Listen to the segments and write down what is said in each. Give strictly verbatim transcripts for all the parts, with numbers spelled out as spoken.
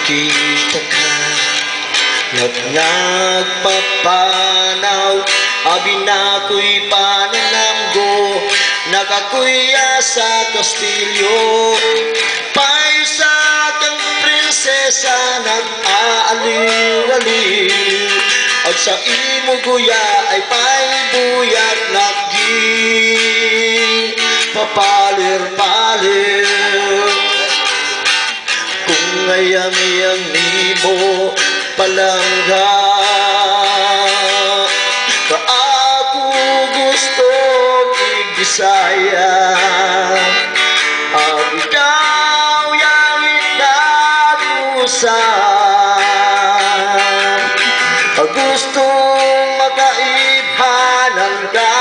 Kite ka, nag-, nagpapanaw, abinakoy pananam go, nagakuya sa kastilyo, paisa kang prinsesa nag-aaliw-aliw, at sa imo guya ay paibuyat naging papalir-palir. Kung ayam yang nimo palangga, ka aku gusto igbisaya. Ang ikaw yang inakusa, gusto makaibhanan ka.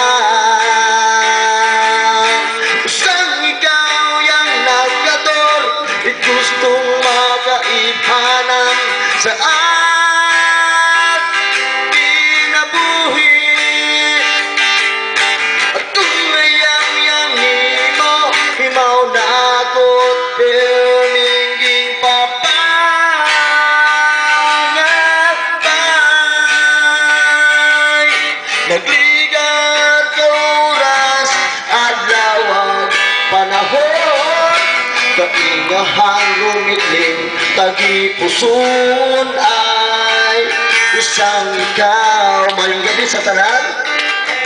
Sang ikaw yang nagkator, gustong makaibhanan sa at pinabuhi. At kung ayam yang nimo, imaw na ko't permingging papangabay. Nagligar ka oras, adlaw at panahon, kaingahan lumitling, tagipuson ay usang ikaw. Mayong gabi sa tanan.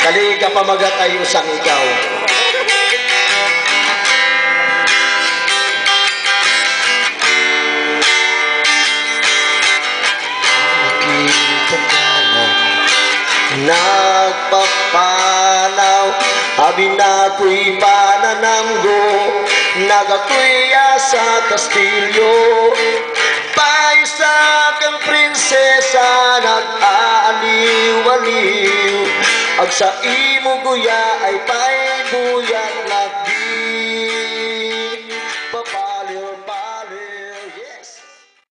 Kali ka pamagat ay usang ikaw. Kite ka, nagpapanaw, abinakoy pananam go, nagakuya sa kastilyo, paisa kang prinsesa nag-aaliw-aliw, at sa imo guya ay paibuyat nag-